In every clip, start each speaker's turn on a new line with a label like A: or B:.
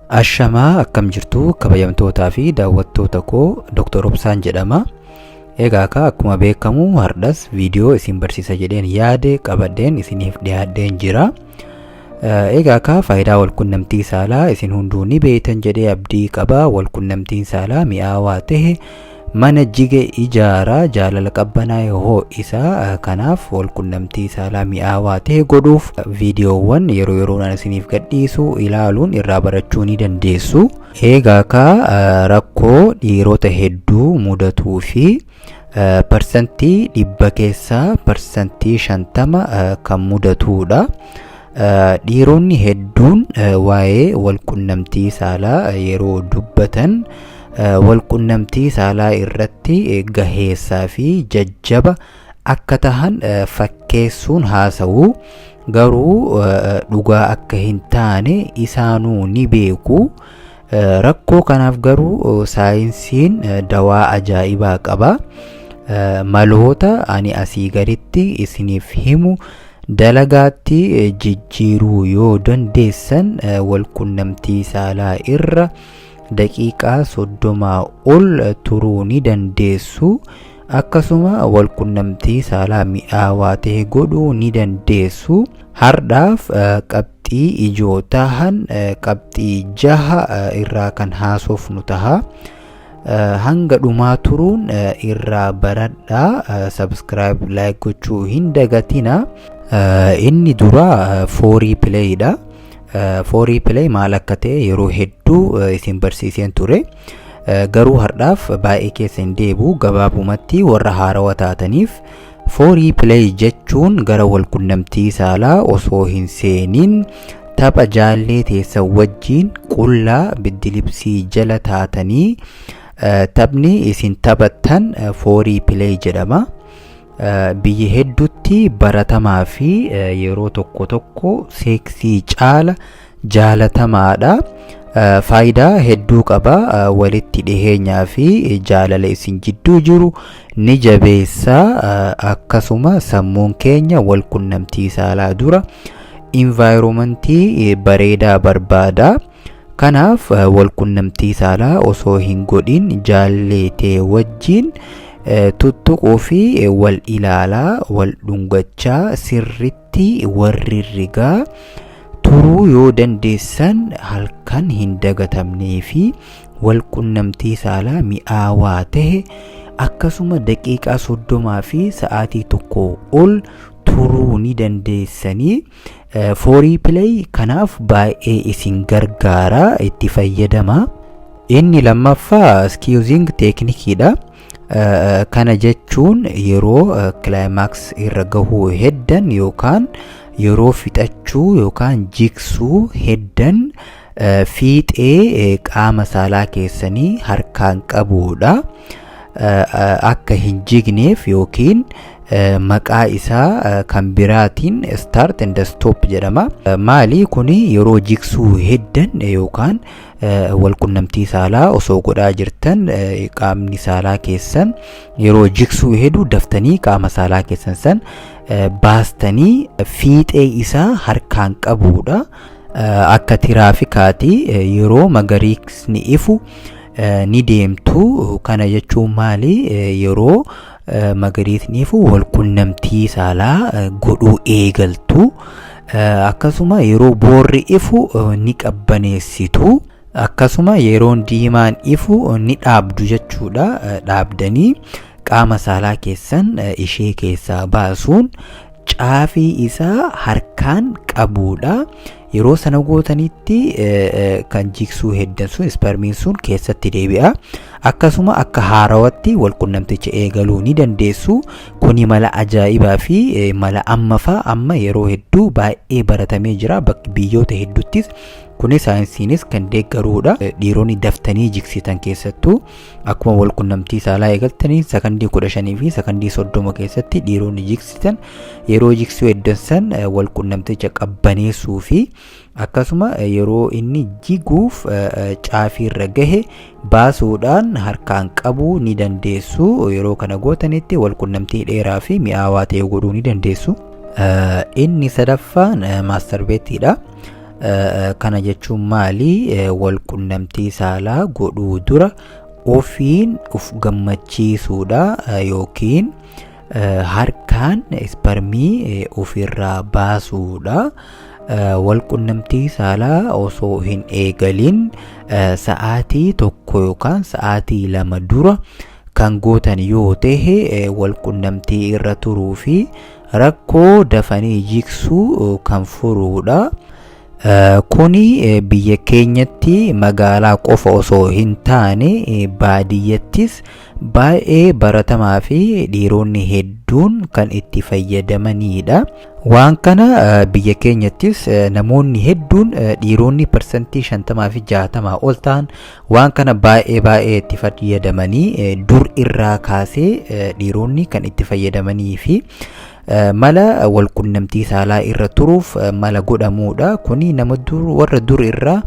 A: Ashamaa, akkam jirtu kabajamtootaa fi daawwattoota koo? Dr. Obsaan jedhama. Egaa akka akkuma beekamu hardhas viidiyoo isin barsiisa jedheen yaade qabadheen isiniif dhiyaadheen jira. Egaa akka faayidaa walqunnamtii saalaa isin hunduu ni beektan jedhee abdii qaba. Walqunnamtiin saalaa mi'aawaa ta'e mana jige ijaaraa, jaalala qabbanaa'e ho'isaa. Kanaaf walqunnamtii saalaa mi'aawaa ta'e godhuuf viidiyoowwan yeroo yeroodhaan isiniif gadhiisu ilaaluun irraa barachuu ni dandeessu. Egaa akka rakkoo dhiirota hedduu mudatuu fi 100% keessaa 50% kan mudatudha. Dhiironni hedduun waa'ee walqunnamtii saalaa yeroo dubbatan walqunnamtii saalaa irratti gaheessaa fi jajjaba akka tahan fakkeessuun haasa'u, garuu dhugaa akka hin taane isaanuu ni beeku. Rakkoo kanaaf garuu saayinsiin dawaa ajaa'ibaa qaba. Maloota ani asii gaditti isiniif himu dalagaatti jijjiiruu yoo dandeessan walqunnamtii saalaa irra daqiiqaa 30 ol turuu ni dandeessu. Akkasuma walqunnamtii saalaa mi'aawaa ta'e godhuu ni dandeessu. Hardhaaf qabxii ijoo tahan qabxii jaha irraa kan haasofnu taha. Hanga dhumaa turuun irraa baradhaa. Subscribe, like gochuu hin dagatina. Inni dura foreplayidha. Foreplay maal akka ta'e yeroo hedduu isin barsiiseen ture. Garuu hardhaaf baay'ee keessa hin deebi'u. Gabaabumatti warra haarawaa taataniif, foreplay jechuun gara walqunnamtii saalaa osoo hin seeniin tapha jaallee teessan wajjiin qullaa biddilibsii jala taatanii taphni isin taphattan foreplay jedhama. Biyya hedduutti baratamaa fi yeroo tokko tokko seeksii caala jaalatamaadha. Faayidaa hedduu qaba. Walitti dhiheenyaa fi jaalala isin jidduu jiru ni jabeessa. Akkasuma sammuun keenya walqunnamtii saalaa dura environmentii bareedaa barbaada. Kanaaf walqunnamtii saalaa osoo hin godhin jaallee ta'e wajjin tuttuquu fi wal ilaalaa, wal dhungachaa, sirritti warri rigaa turuu yoo dandeessan halkan hin dagatamnee fi walqunnamtii saalaa mi'aawaa ta'e, akkasuma daqiiqaa 30 fi sa'aatii 1 ol turuu ni dandeessanii. Foreplay kanaaf baay'ee isin gargaara, itti fayyadama. Inni lammaffaa squeezing techniqueiidha. Kana jechuun yeroo climax irra gahuu heddan yookaan yeroo fixachuu yookaan jigsuu heddan fiixee qaama saalaa keessanii harkaan qabuudha. Akka hin jigneef yookiin maqaa isaa kan biraatiin start and stop jedhama. Maali kuni? Yeroo jigsuu heddan yookaan walqunnamtii saalaa osoo godhaa jirtan qaamni saalaa keessan yeroo jigsuu hedu daftanii qaama saalaa keessan san baastanii fiixee isaa harkaan qabuudha. Akka tiraafikaati, yeroo magariisni ifu ni deemtu. Kana jechuun maali? Yeroo magariisni ifu walqunnamtii saalaa godhuu eegaltu. Akkasuma yeroo boorri ifu ni qabbaneessitu. Akkasuma yeroon diimaan ifu ni dhaabdu jechuudha. Dhaabdanii qaama saalaa keessan ishee keessaa baasuun caafii isaa harkaan qabuudha. Yeroo sana gootanitti kan jigsuu heddan sun, spermiin sun keessatti deebi'a. Akkasuma akka haarawatti walqunnamticha eegaluu ni dandeessu. Kuni mala ajaa'ibaa fi mala amma fa'a amma yeroo hedduu baay'ee baratamee jira. Bakki biyyoota hedduuttis kuni saayinsiinis kan deeggaruudha. Dhiironni daftanii jigsitan keessattuu akkuma walqunnamtii saalaa eegaltanii sakandii 15 fi sakandii 30 keessatti dhiironni jigsitan yeroo jigsuu heddan san walqunnamticha qabbaneessuu fi akkasuma yeroo inni jiguuf caafiirra gahe baasuudhaan harkaan qabuu ni dandeessu. Yeroo kana gootanitti walqunnamtii dheeraa fi mi'aawaa ta'e godhuu ni dandeessu. Inni sadaffaan masturbateiidha. Kana jechuun maali? Walqunnamtii saalaa godhuu dura ofiin of gammachiisuudha yookiin harkaan isparmii ofirraa baasuudha. Walqunnamtii saalaa osoo hin eegalin sa'aatii 1 yookaan sa'aatii 2 dura kan gootan yoo ta'e, walqunnamtii irra turuu fi rakkoo dafanii jigsuu kan furuudha. Kuni biyya keenyatti magaalaa qofa osoo hin taane baadiyyattis baay'ee baratamaa fi dhiironni hedduun kan itti fayyadamanidha. Waan kana biyya keenyattis namoonni hedduun, dhiironni 50% fi 60 ol ta'an, waan kana baay'ee baay'ee itti fayyadamanii, dur irraa kaasee dhiironni kan itti fayyadamanii fi mala walqunnamtii saalaa irra turuuf mala godhamuudha. Kuni nama dur, warra dur irraa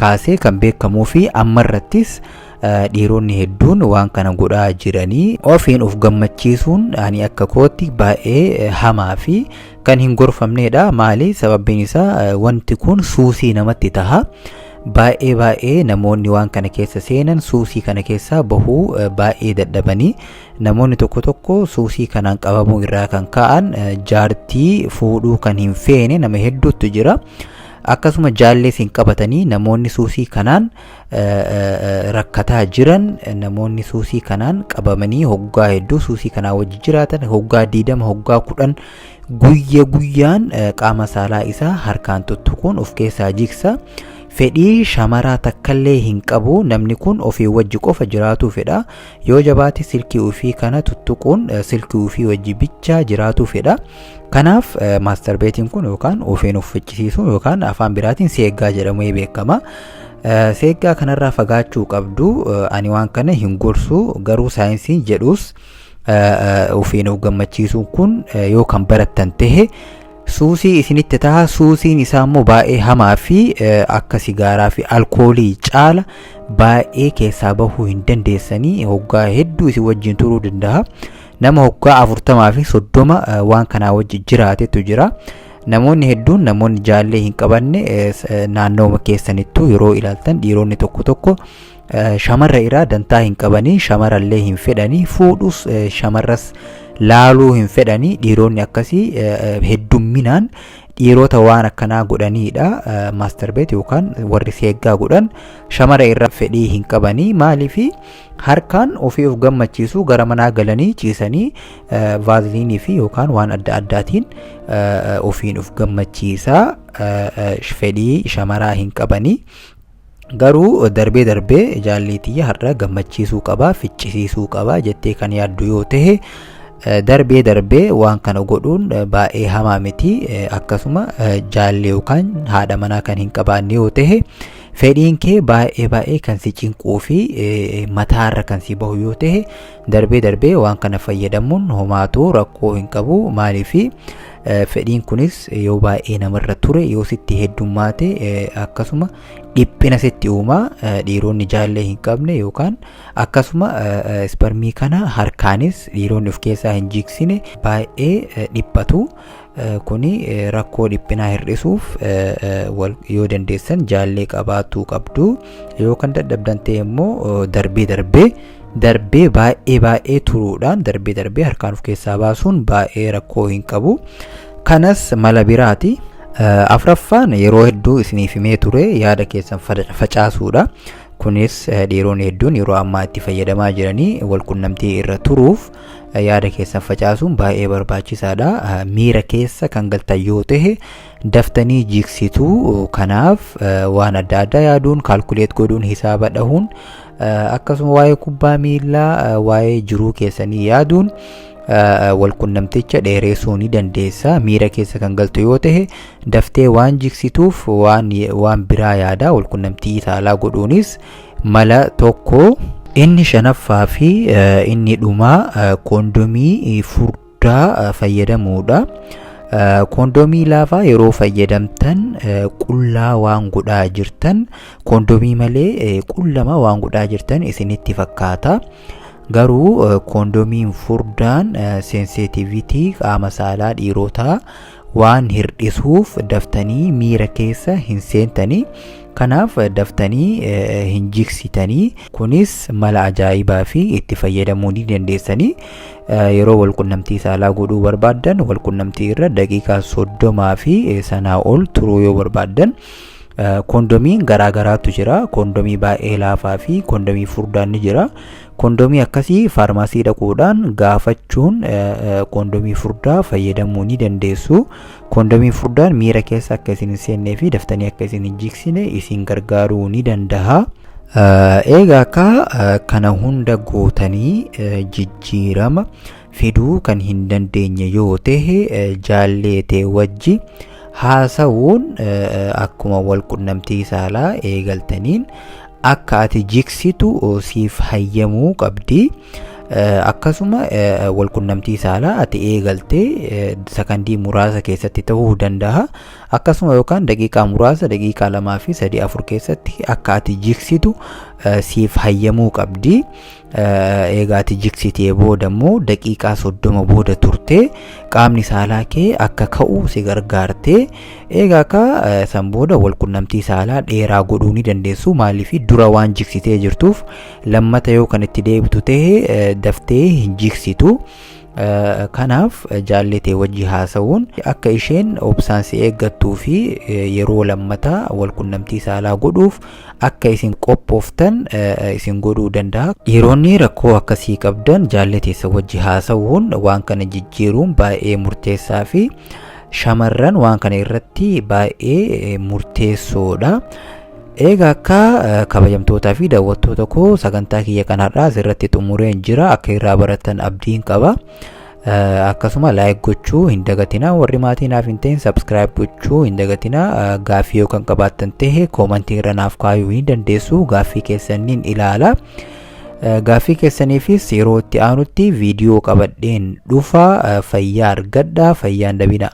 A: kaasee kan beekamuu fi ammarrattis dhiironni hedduun waan kana godhaa jiranii. Ofiin of gammachiisuun ani akka kootti baay'ee hamaa fi kan hin gorfamnedha. Maali? Sababbiin isaa wanti kun suusii namatti taha. Baay'ee baay'ee namoonni waan kana keessa seenan suusii kana keessaa bahuu baay'ee dadhabanii, namoonni tokko tokko suusii kanaan qabamuu irraa kan ka'an jaartii fuudhuu kan hin feene nama hedduutu jira. Akkasuma jaallees hin qabatanii. Namoonni suusii kanaan rakkataa jiran, namoonni suusii kanaan qabamanii hoggaa hedduu suusii kanaa wajji jiraatan, hoggaa 20, hoggaa 10 guyya guyyaan qaama saalaa isaa harkaan tuttuquun of keessaa jigsa. Fedhii shamaraa takkallee hin qabu. Namni kun ofii wajji qofa jiraatuu fedha. Yoo jabaate silkii ofii kana tuttuquun silkii ofii wajji bichaa jiraatuu fedha. Kanaaf masturbate-iin kun yookaan ofiin of ficcisiisuun yookaan afaan biraatiin seeggaa jedhamee beekama. Seeggaa kanarraa fagaachuu qabdu. Ani waan kana hin gorsu, garuu saayinsiin jedhus ofiin of gammachiisuun kun yoo kan barattan tahe suusii isinitti taha. Suusiin isaa immoo baay'ee hamaa fi akka sigaaraa fi alkoolii caala baay'ee keessaa bahuu hin dandeessanii, hoggaa hedduu isin wajjin turuu danda'a. Nama hoggaa 40 fi 30 waan kanaa wajji jiraatetu jira. Namoonni hedduun, namoonni jaallee hin qabanne, naannooma keessanittuu yeroo ilaaltan dhiironni tokko tokko shamarra irraa dantaa hin qabanii, shamarrallee hin fedhanii, fuudhus shamarras laaluu hin fedhanii. Dhiironni akkasii heddumminaan dhiirota waan akkanaa godhaniidha. Masturbate yookaan warri seeggaa godhan shamara irraa fedhii hin qabanii. Maaliifi? Harkaan ofii of gammachiisu, gara manaa galanii ciisanii vaaziliinii fi yookaan waan adda addaatiin ofiin of gammachiisaa, fedhii shamaraa hin qabanii. Garuu darbee darbee jaallee tiyya har'a gammachiisuu qabaa, ficcisiisuu qabaa jettee kan yaaddu yoo ta'e, darbee darbee waan kana godhuun baay'ee hamaa miti. Akkasuma jaallee yookaan haadha manaa kan hin qabaanne yoo ta'e, fedhiin kee baay'ee baay'ee kan si cinquu fi mataarra kan si bahu yoo ta'e, darbee darbee waan kana fayyadamuun homaatu rakkoo hin qabu. Maaliifi? Fedhiin kunis yoo baay'ee namarra ture, yoo sitti heddummaate, akkasuma dhiphina sitti uumaa. Dhiironni jaallee hin qabne yookaan akkasuma isparmii kana harkaanis dhiironni of keessaa hin jigsine baay'ee dhiphatu. Kuni rakkoo dhiphinaa hir'isuuf yoo dandeessan jaallee qabaatuu qabdu. Yoo kan dadhabdan ta'e immoo darbee darbee, darbee baay'ee baay'ee turuudhaan, darbee darbee harkaan of keessaa baasuun baay'ee rakkoo hin qabu. Kanas mala biraati. Afraffaan yeroo hedduu isiniif himee ture, yaada keessan facaasuudha. Kunis dhiironni hedduun yeroo ammaa itti fayyadamaa jiranii. Walqunnamtii irra turuuf yaada keessan facaasuun baay'ee barbaachisaadha. Miira keessa kan galtan yoo ta'e daftanii jigsitu. Kanaaf waan adda addaa yaaduun, calculate godhuun, hisaaba dhahuun, akkasuma waa'ee kubbaa miillaa, waa'ee jiruu keessanii yaaduun walqunnamticha dheereessuu ni dandeessa. Miira keessa kan galtu yoo ta'e daftee waan jigsituuf waan biraa yaada walqunnamtii saalaa godhuunis mala tokko. Inni shanaffaa fi inni dhumaa koondomii furdaa fayyadamuudha. Koondomii laafaa yeroo fayyadamtan qullaa waan godhaa jirtan, koondomii malee qullama waan godhaa jirtan isinitti fakkaata. Garuu koondomiin furdaan sensitivity qaama saalaa dhiirotaa waan waan hirdhisuuf daftanii miira keessa hin seentanii. Kanaaf daftanii hin jigsitanii. Kunis mala ajaa'ibaa fi itti fayyadamuu ni dandeessanii. Yeroo walqunnamtii saalaa godhuu barbaaddan, walqunnamtii irra daqiiqaa 30 fi sanaa ol turuu yoo barbaaddan, kondomiin garaa garaatu jira. Kondomii baay'ee laafaa fi kondomii furdaan ni jira. Kondomii akkasii faarmaasii dhaquudhaan gaafachuun kondomii furdaa fayyadamuu ni dandeessu. Kondomii furdaan miira keessa akka isin hin seennee fi daftanii akka isin hin jigsine isin gargaaruu ni danda'a. Egaa akka kana hunda gootanii jijjiirama fiduu kan hin dandeenye yoo ta'e, jaallee ta'e wajji haasa'uun akkuma wal qunnamtii saalaa eegaltaniin akka ati jigsitu siif hayyamuu qabdi. Akkasuma wal qunnamtii saalaa ati eegaltee sakandii muraasa keessatti ta'uu danda'a. Akkasuma yookaan daqiiqaa muraasa, daqiiqaa 2 fi 3, 4 keessatti akka ati jigsitu siif hayyamuu qabdi. Egaa ati jigsitee booda immoo daqiiqaa 30 booda turtee qaamni saalaa kee akka ka'u si gargaartee, egaa akka san booda wal qunnamtii saalaa dheeraa godhuu ni dandeessu. Maaliif? Dura waan jigsitee jirtuuf lammata yoo kan itti deebitu ta'e daftee hin jigsitu. Kanaaf jaalletee wajji haasa'uun akka isheen obsaan si eeggattuu fi yeroo lammataa wal qunnamtii saalaa godhuuf akka isin qophooftan isin godhuu danda'a. Dhiironni rakkoo akkasii qabdan jaalleteessa wajji haasa'uun waan kana jijjiiruun baay'ee murteessaa fi shamarran waan kana irratti baay'ee murteessoodha. Egaa akka kabajamtootaa fi daawwattoota koo, sagantaa kiyya kanarraa asirratti xumureen jira. Akka irraa baratan abdiin qaba. Akkasuma like gochuu hin dagatinaa. Warri maatii naaf hin ta'in subscribe gochuu hin dagatinaa. Gaaffii yoo kan qabaattan ta'e koomantii irra naaf kaayuu ni dandeessu. Gaaffii keessaniin ilaala. Gaaffii keessaniifis yeroo itti aanutti viidiyoo qabadheen dhufa. Fayyaa argadha, fayyaan dabina.